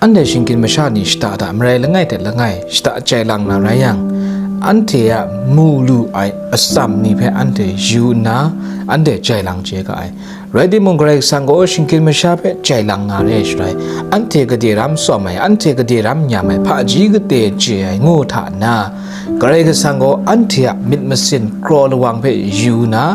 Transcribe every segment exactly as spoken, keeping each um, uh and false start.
Anhte shinggyim masha ni shata hta marai langai hte langai shata jai lang na rai yang, anhte a mu lu ai atsam ni hpe anhte yu nna, anhte jai lang chye ga ai. Rai timung, Karai Kasang gaw shinggyim masha hpe jai lang na re ai shaloi, anhte gade ram tsawm ai, anhte gade ram nyam ai, hpaji kate chye ai ngu hta na, Karai Kasang gaw anhte a myit masin kraw lawang hpe yu nna,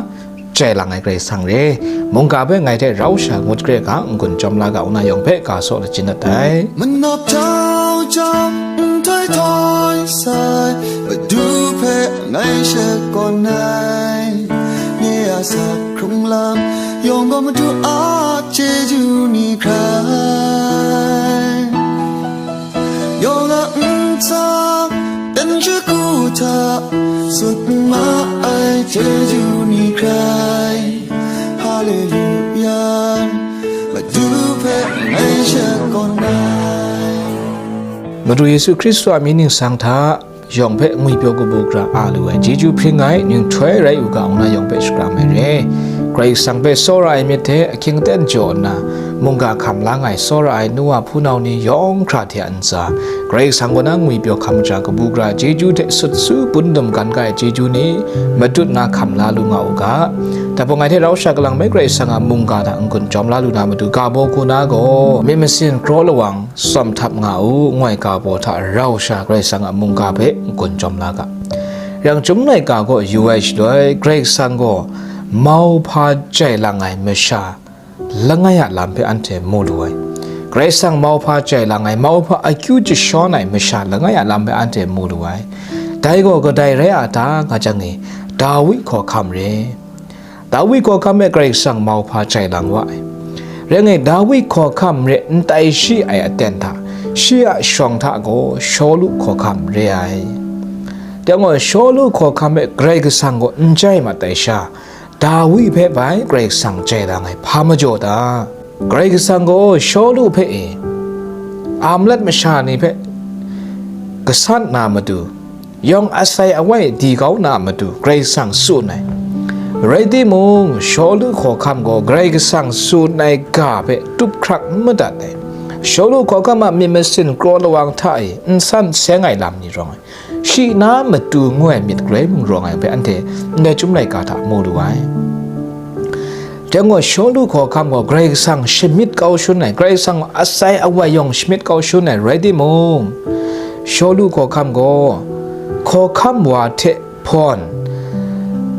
jai lang ai Karai Kasang re, mungga hpe ngai hte rau sha ngut kre ga, n-gun chyawm la ga, ngu na yawng hpe ga saw lachyit dat ai. Manawp jau jang, nhtoi htoi sai, Madu hpe ngai shakawn ai. Nye a sa hkrung lam yawng gaw Madu a chyeju ni hkrai. Yawng a ntsa, dan shagu hta, sut ma ai chyeju ni hkrai. Haleluya, Madu hpe ngai shakawn ai. Madu Yesu Hkristu a mying ningsang hta, yawng hpe ngwipyaw kabu gara a lu ai, chyeju hpring ai, ninghtoi rai u ga, ngu na yawng hpe shakram ai re. Karai Kasang hpe tsawra ai myit hte ahkying aten jaw nna, mungga hkam lang ai tsawra ai nu wa hpunau ni yawng hkra hte a ntsa, Karai Kasang kaw na ngwipyaw hkam ja kabu gara chyeju hte sut su bun dum gan ga ai chyeju ni matut na hkam la lu nga u ga. Dai hpang ngai hte rau sha kalang me Karai Kasang a mungga hta n-gun chyawm la lu na matu ga baw hku na gaw, myit masin kraw lawang, tsawm htap nga u, ngu ai ga baw hta rau sha Karai Kasang a mungga hpe n-gun chyawm la ga. Yang chyum laika gaw yu ai shaloi, Karai Kasang gaw mauhpa jai lang ai masha langai a lam hpe anhte mu lu ai. Karai Kasang mauhpa jai lang ai, mauhpa akyu jashawn ai masha langai a lam hpe anhte mu lu ai. Dai gaw kadai rai a ta, nga jang e, Dawi hkawhkam re. Dawi hkawhkam e Karai Kasang mauhpa jai lang wa ai. Rai ngai, Dawi hkawhkam re n tai shi ai aten hta, shi a shawng hta gaw Shawlu hkawhkam re ai. Dai gaw, Shawlu hkawhkam e Karai Kasang gaw n jai mat ai sha, Dawi hpe bai Karai Kasang jai lang ai hpa majaw ta? Karai Kasang gaw Shawlu hpe e, Amlet masha ni hpe kasan na matu, yawng asai awai di kau na matu Karai Kasang tsun ai. Rai timung, Shawlu hkawhkam gaw Karai Kasang tsun ai ga hpe tup hkrak n madat ai. Shawlu hkawhkam a myit masin kraw lawang hta e n san seng ai lam ni rawng ai. Shi na matu ngu ai myit galoi mung rawng ai hpe anhte ndai chyum laika hta mu lu ai. Dai gaw Shawlu hkawhkam gaw Karai Kasang shamyit kau shangun ai, Karai Kasang asai awai yawng shamyit kau shangun ai rai timung, Shawlu hkawhkam gaw hkawhkam wa hte hpawn,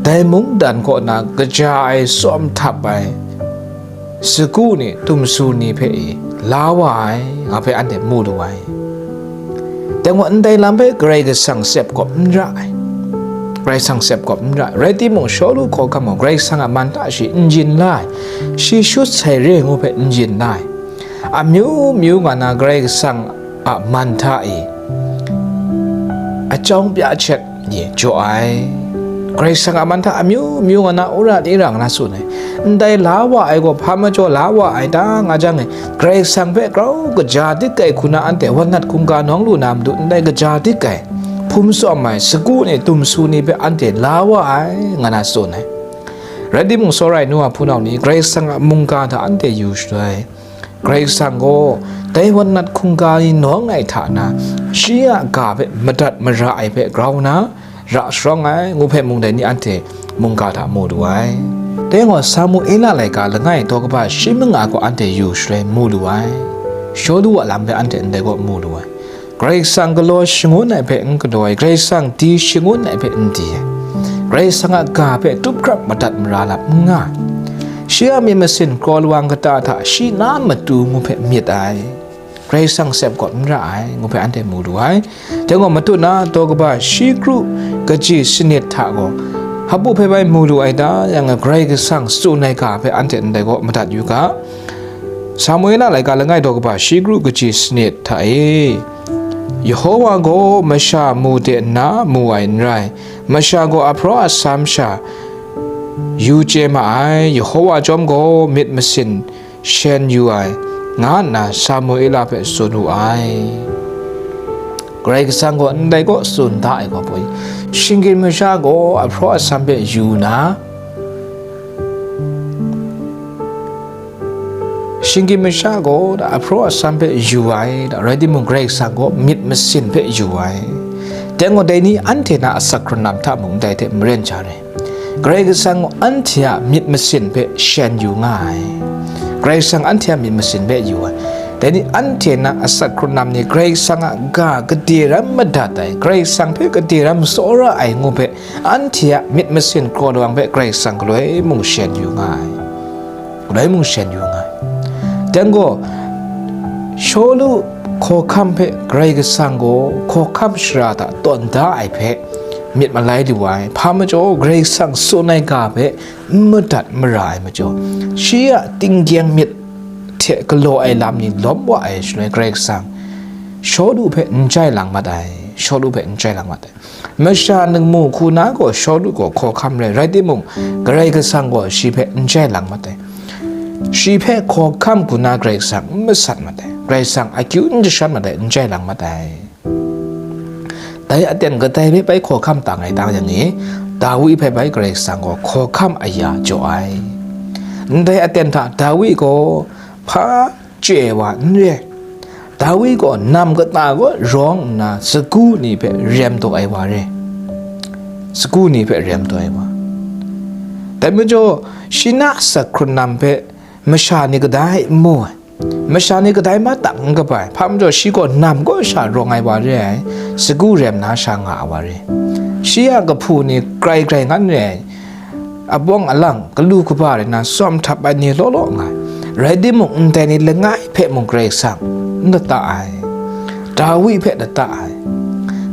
dai mungdan kaw na kaja ai tsawm htap ai sagu ni, dumsu ni hpe e la wa ai, nga hpe anhte mu lu ai. Dai gaw ndai lam hpe Karai Kasang tsep kawp n ra ai. Karai Kasang tsep kawp n ra ai. Rai timung, Shawlu hkawhkam gaw Karai Kasang a man hta shi n yin la ai. Shi shut sai re ngu hpe n yin la ai. Amyu myu nga na Karai Kasang a man hta e, a chyawm pya hkyet e jaw ai. Karai Kasang a man hta amyu myu nga na wora ni ra nga na tsun ai. Ndai la wa ai gaw hpa majaw la wa ai ta, nga jang e, Karai Kasang hpe grau kaja dik ai hku na anhte wan nat hkungga nawng lu na matu ndai kaja dik ai, hpum tsawm ai, sagu ni, dumsu ni hpe anhte la wa ai, nga na tsun ai. Rai timung, tsawra ai nu wa hpunau ni, Karai Kasang a mungga hta anhte yu shaloi, Karai Kasang gaw dai wan nat hkungga ni nawng ai hta na, shi a ga hpe madat mara ai hpe grau nna, ra sharawng ai, ngu hpe mung dai ni anhte mungga hta mu lu ai. Dai gaw Samuela laika langai daw kaba shi manga gaw anhte yu shaloi mu lu ai. Shawlu a lam hpe anhte ndai gaw mu lu ai. Karai Kasang galaw shangun ai hpe n galaw ai, Karai Kasang di shangun ai hpe n di ai, Karai Kasang a ga hpe tup hkrak madat mara lam n nga ai. Shi a myit masin kraw lawang kata hta shi na matu ngu hpe myit ai, Karai Kasang tsep kawp n ra ai, ngu hpe anhte mu lu ai. Dai gaw matut na daw kaba shi kru kaji sanit hta gaw, hpabu hpe bai mu lu ai ta, yang Karai Kasang tsun ai ga hpe anhte ndai gaw madat yu ga. Samuela laika langai daw kaba shi kru kaji sanit hta e, Yehowa gaw masha mu de nna mu ai n rai, masha gaw ahpraw asam sha yu chye ma ai, Yehowa chyawm gaw myit masin shen yu ai, nga nna Samuela hpe tsun wu ai. Karai Kasang gaw ndai kaw tsun da ai gaw, shinggyim masha gaw ahpraw asam hpe yu na, Shinggyim masha gaw da ahpraw asam hpe yu ai, da rai timung, Karai Kasang gaw myit masin hpe yu ai. Dai gaw, dai ni anhte na asak hkrun lam hta mung ndai hte maren sha re. Karai Kasang gaw anhte a myit masin hpe shen yu nga ai. Karai Kasang anhte a myit masin hpe yu ai. Dai ni anhte na asak hkrun lam ni Karai Kasang a ga gade ram madat ai, Karai Kasang hpe gade ram tsawra ai ngu hpe, anhte a myit masin kraw lawang hpe Karai Kasang galoi mung shen yu nga ai. Galoi mung shen yu nga ai. Dai gaw, Shawlu hkawhkam hpe Karai Kasang gaw hkawhkam shara hta tawn da ai hpe myit malai lu ai. Hpa majaw, Karai Kasang tsun ai ga hpe n madat mara ai majaw, shi a tinggyeng myit hte galaw ai lam ni lawm wa ai shaloi, Karai Kasang Shawlu hpe n jai lang mat ai. Shawlu hpe n jai lang mat ai. Masha ningmu hku na gaw Shawlu gaw hkawhkam rai, rai timung, Karai Kasang gaw shi hpe n jai lang mat ai. Shi hpe hkawhkam hku na Karai Kasang n masat mat ai. Karai Kasang akyu n jashan mat ai, n jai lang mat ai. Dai aten kadai hpe bai hkawhkam tang ai tang yang e, Dawi hpe bai Karai Kasang gaw hkawhkam aya jaw ai. Ndai aten hta Dawi gaw hpa chye ai wa n re ai. Dawi gaw nam kata kaw rawng nna, sagu ni hpe rem taw ai wa re. Sagu ni hpe rem taw ai wa. Dai majaw, shi na asak hkrun lam hpe masha ni kadai n mu ai. Masha ni kadai mahtang n kabai. Hpa majaw, shi gaw nam kaw sha rawng ai wa re ai. Sagu rem na sha nga ai wa re. Shi a kahpu ni grai grai ngan re ai. Abawng alang, galu kaba rai na, tsawm htap ai ni law law nga ai. Rai timung, ndai ni langai hpe mung Karai Kasang n lata ai. Dawi hpe lata ai.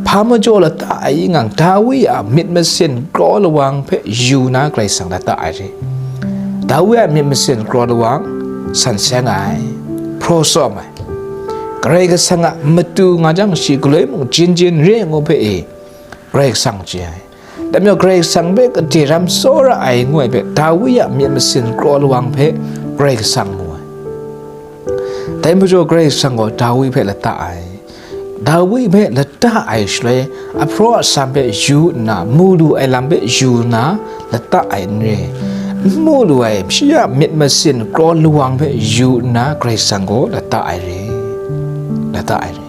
Hpa majaw lata ai i ngang, Dawi a myit masin kraw lawang hpe yu na Karai Kasang lata ai re. Dawi a myit masin kraw lawang san seng ai, hpraw tsawm ai. Karai Kasang a matu nga jang, shi galoi mung jin jin re ngu hpe e, Karai Kasang chye ai. Dai majaw, Karai Kasang hpe gade ram tsawra ai ngu ai hpe, Dawi a myit masin kraw lawang hpe Karai Kasang mu ai. Dai majaw, Karai Kasang gaw Dawi hpe lata ai. Dawi hpe lata ai shaloi, ahpraw asam hpe yu nna, mu lu ai lam hpe yu nna, lata ai n re. N mu lu ai, shi a myit masin kraw lawang hpe yu nna, Karai Kasang gaw lata ai re. Lata ai re.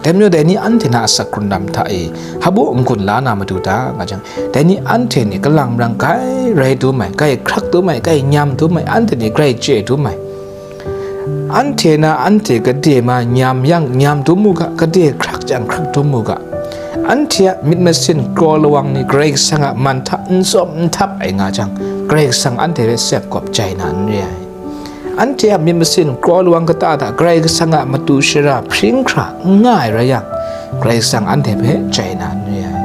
Dai majaw, dai ni anhte na asak hkrun lam hta e hpabaw n-gun la na matu ta, nga jang, dai ni anhte ni kalang marang grai rai dum ai, grai hkrak dum ai, grai nyam dum ai, anhte ni grai chye dum ai. Anhte na anhte gade ma nyam yang, nyam dum u ga, gade hkrak yang, hkrak dum u ga. Anhte a myit masin kraw lawang ni Karai Kasang a man hta n tsawm n htap ai nga jang, Karai Kasang anhte hpe sep kawp jai na n re ai. Anhte a myit masin kraw lawang kata hta Karai Kasang a matu shara hpring hkra n nga ai rai yang, Karai Kasang anhte hpe jai na n re ai.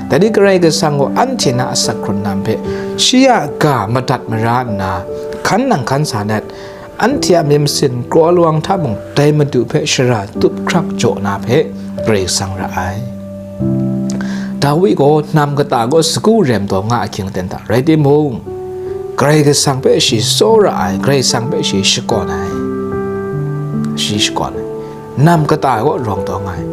Dai ni Karai Kasang gaw anhte na asak hkrun lam hpe shi a ga madat mara nna, hkan nang hkan sa let, anhte a myit masin kraw lawang hta mung dai Madu hpe shara tup hkrak jaw na hpe Karai Kasang ra ai. Dawi gaw nam kata kaw sagu rem taw nga ahkying aten hta rai timung, Karai Kasang hpe shi tsawra ai, Karai Kasang hpe shi shakawn ai, shi shakawn ai, nam kata kaw rawng taw nga ai.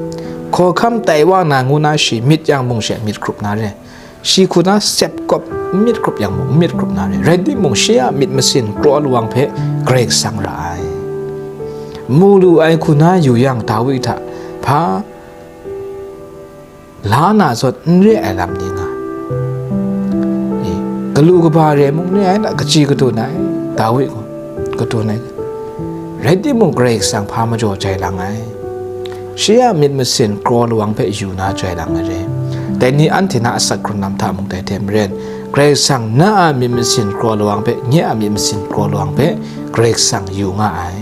Hkawhkam tai wa na ngu na shi myit yang mung she myit hkrup na re, shi hku na sep kawp myit hkrup yang mung myit hkrup na re, rai timung, shi a myit masin kraw lawang hpe Karai Kasang ra ai. Mu lu ai hku na yu yang, Dawi hta hpa la na zawn n re ai lam ni nga ai. E, galu kaba re mung re ai, la kaji kadun ai, Dawi gaw kadun ai. Rai timung, Karai Kasang hpa majaw jai lang ai. Shi a myit masin kraw lawang hpe yu na jai lang ai re. Dai ni anhte na asak hkrun lam hta mung dai hte maren, Karai Kasang na a myit masin kraw lawang hpe, nye a myit masin kraw lawang hpe Karai Kasang yu nga ai.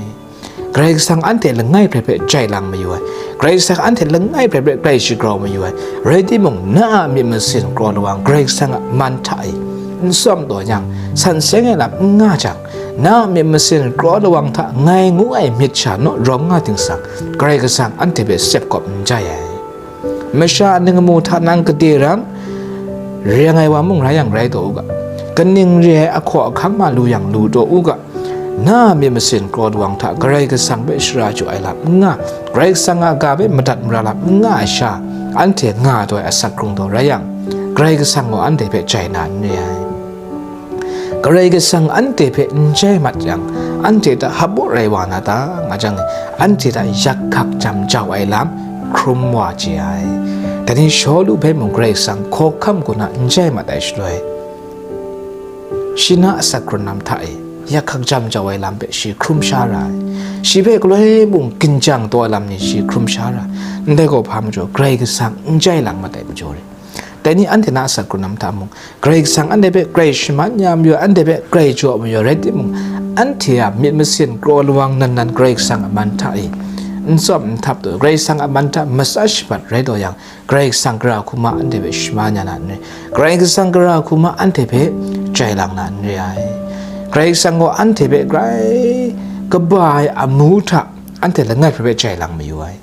Karai Kasang anhte langai hprai hpe jai lang mayu ai. Karai Kasang anhte langai hprai hpe grai shagrau mayu ai. Rai timung, na a myit masin kraw lawang Karai Kasang a man hta e n tsawm taw yang, san seng ai lam n nga jang, na a myit masin kraw lawang hta ngai ngu ai myit sha naw rawng nga ting sang, Karai Kasang anhte hpe sep kawp n jai ai. Masha a ningmu hta nang gade ram reng ai wa mung rai yang rai taw u ga, kaning re ai ahkaw ahkang ma lu yang lu taw u ga, na a myit masin kraw lawang hta Karai Kasang hpe shara jaw ai lam n nga, Karai Kasang a ga hpe madat mara lam n nga ai sha, anhte nga taw ai asak hkrung taw rai yang, Karai Kasang gaw anhte hpe jai na n re ai. Karai Kasang anhte hpe n jai mat yang, anhte hta hpaw rai wa na ta, nga jang e, anhte hta yak hkak jam jau ai lam hkrum wa chye ai. Dai ni Shawlu hpe mung Karai Kasang hkawhkam kaw na n jai mat ai shaloi, shi na asak hkrun lam hta e yak hkak jam jau ai lam hpe shi hkrum sha ra ai. Shi hpe galoi mung ginjang taw ai lam ni shi hkrum sha ra ai. Ndai gaw hpa majaw, Karai Kasang n jai lang mat ai majaw re. Dai ni anhte na asak hkrun lam hta mung, Karai Kasang anhte hpe grai shaman ya mayu, anhte hpe grai jaw mayu rai timung, anhte a myit masin kraw lawang nan nan Karai Kasang a man hta e n tsawm n htap taw, Karai Kasang a man hta matsa shabat rai taw yang, Karai Kasang gara hku ma anhte hpe shaman ya na n re. Karai Kasang gara hku ma anhte hpe jai lang na n re ai. Karai Kasang gaw anhte hpe grai kaba ai amu hta anhte langai hpe jai lang mayu ai.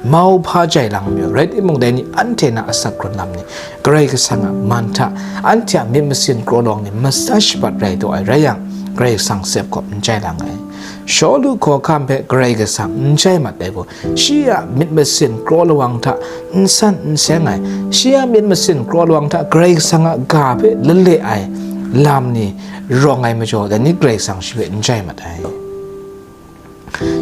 Mau hpa jai lang mayu ai. Rai timung, dai ni anhte na asak hkrun lam ni, Karai Kasang a man hta, anhte a myit masin kraw lawang ni matsa shabat rai taw ai rai yang, Karai Kasang tsep kawp n jai lang ai. Shawlu hkawhkam hpe Karai Kasang n jai mat ai gaw, shi a myit masin kraw lawang hta n san n seng ai, shi a myit masin kraw lawang hta Karai Kasang a ga hpe lale ai lam ni rawng ai majaw, dai ni Karai Kasang shi hpe n jai mat ai.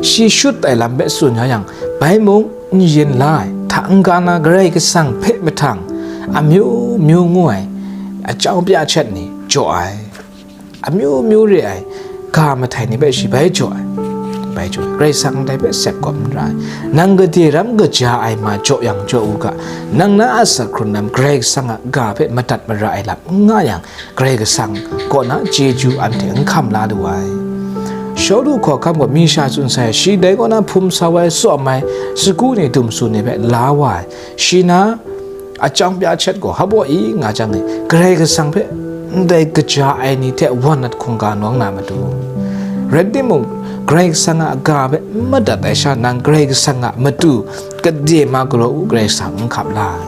Shi shut ai lam hpe tsun ya yang, bai mung n yin la ai, hta n-ga na Karai Kasang hpe mahtang amyu myu ngu ai, a chyau pya chyet ni jaw ai, amyu myu re ai ga mahtai ni hpe shi bai jaw ai, bai jaw ai, Karai Kasang ndai hpe tsep kawp n ra ai. Nang gade ram kaja ai ma jaw yang jaw u ga, nang na a asak hkrun lam Karai Kasang a ga hpe madat mara ai lam n nga yang, Karai Kasang kaw na chyeju anhte n hkam la lu ai. Shawlu hkawhkam gaw mi sha tsun sai, shi dai kaw na hpum sau ai, tsawm ai, sagu ni dum su ni hpe la wa ai, shi na a chyau pya chyet gaw hpaw i nga jang e, Karai Kasang hpe ndai kaja ai ni hte wan nat hkungga nawng na matu, rai timung, Karai Kasang a ga hpe n madat ai sha nang Karai Kasang a matu gade ma galaw u, Karai Kasang n hkam la ai.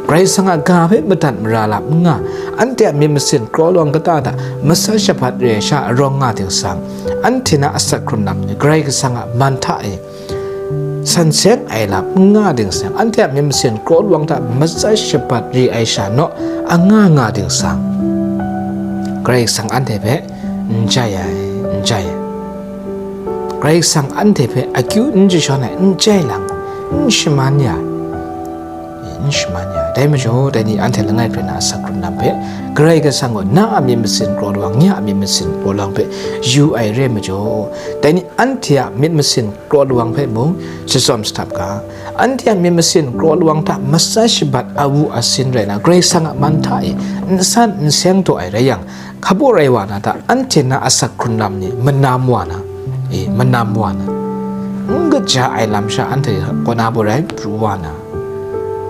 Karai Kasang a ga hpe madat mara lam n nga, anhte a myit masin kraw lawang kata hta matsa shabat re ai sha arawng nga ting sang, anhte na asak hkrun lam ni Karai Kasang a man hta e san seng ai lam n nga ting sang, anhte a myit masin kraw lawang hta matsa shabat re ai sha naw anga nga ting sang, Karai Kasang anhte hpe n jai ai, n jai ai. Karai Kasang anhte hpe akyu n jashawn ai, n jai lang, n shaman ya ai, n shaman ya ai. Dai majaw, dai ni anhte langai hprai na asak hkrun lam hpe, Karai Kasang gaw na a myit masin kraw lawang, nye a myit masin kraw lawang hpe yu ai re majaw, dai ni anhte a myit masin kraw lawang hpe mung shatsawm shahtap ga, anhte a myit masin kraw lawang hta matsa shabat awu asin rai na, Karai Kasang a man hta e n san n seng taw ai rai yang, hpaw rai wa na ta, anhte na asak hkrun lam ni manam wa na, e, manam wa na, n kaja ai lam sha anhte kaw na hpaw rai pru wa na,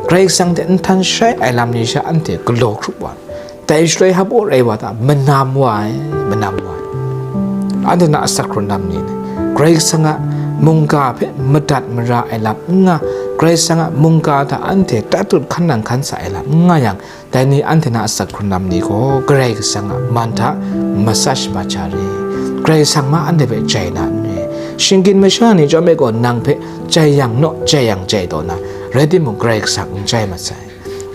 Karai Kasang hte nhtan shai ai lam ni sha anhte galaw hkrup wa na, dai shaloi hpaw rai wa ta, manam wa ai, manam wa ai. Anhte na asak hkrun lam ni, Karai Kasang a mungga hpe madat mara ai lam n nga, Karai Kasang a mungga hta anhte tatut hkan nang hkan sa ai lam n nga yang, dai ni anhte na asak hkrun lam ni gaw Karai Kasang a man hta matsa shabat ja re. Karai Kasang ma anhte hpe jai na n re. Shinggyim masha ni chyawm e gaw nang hpe jai yang naw, jai yang jai taw na, rai timung, Karai Kasang n jai mat sai.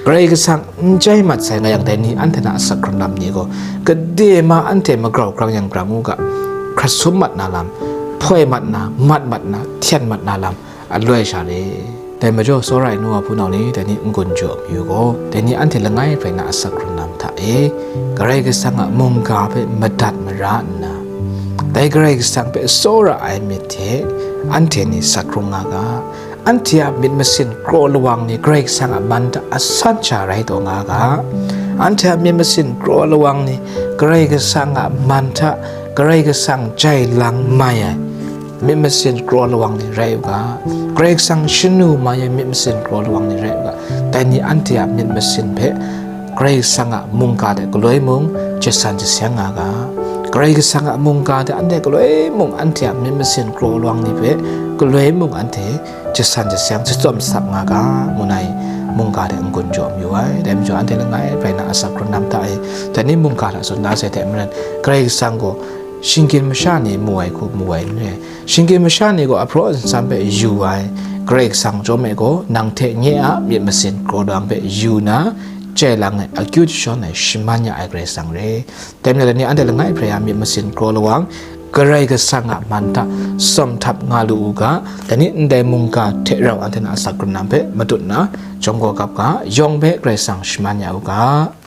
Karai Kasang n jai mat sai nga yang, dai ni anhte na asak hkrun lam ni gaw, gade ma anhte magrau grang yang grang u ga, hkrat sum mat na lam, hpoi mat na, mat mat na, hten mat na lam, aloi sha re. Dai majaw, tsawra ai nu wa hpunau ni, dai ni n-gun jaw mayu gaw, dai ni anhte langai hprai na asak hkrun lam hta e, Karai Kasang a mungga hpe madat mara nna, dai Karai Kasang hpe tsawra ai myit hte anhte ni sat hkrung nga ga, anhte a myit masin kraw lawang ni Karai Kasang a man hta asan sha rai taw nga ga, anhte a myit masin kraw lawang ni Karai Kasang a man hta Karai Kasang jai lang mai ai, myit masin kraw lawang ni rai u ga, Karai Kasang shanu mai ai myit masin kraw lawang ni rai u ga, dai ni anhte a myit masin hpe Karai Kasang a mungga hte galoi mung jasan jaseng nga ga, Karai Kasang a mungga hte anhte galoi mung anhte a myit masin kraw lawang ni hpe galoi mung anhte jasan jaseng, jatsawm sap nga ga, ngu na i mungga hte n-gun jaw mayu ai. Dai majaw, anhte langai hprai na asak hkrun lam hta e, dai ni mungga hta tsun na sai hte maren, Karai Kasang gaw shinggyim masha ni mu ai hku mu ai n re. Shinggyim masha ni gaw ahpraw nsam hpe yu ai, Karai Kasang chyawm e gaw, nang hte nye a myit masin kraw lawang hpe yu na, jai lang ai, akyu jashawn ai, shaman ya ai Karai Kasang re. Dai majaw, dai ni anhte langai hprai a myit masin kraw lawang, Karai Kasang a man hta tsawm htap nga lu u ga, dai ni ndai mungga hte rau anhte na asak krum hpe matut nna, jawng gaw gap ga, yawng hpe Karai Kasang shaman ya u ga.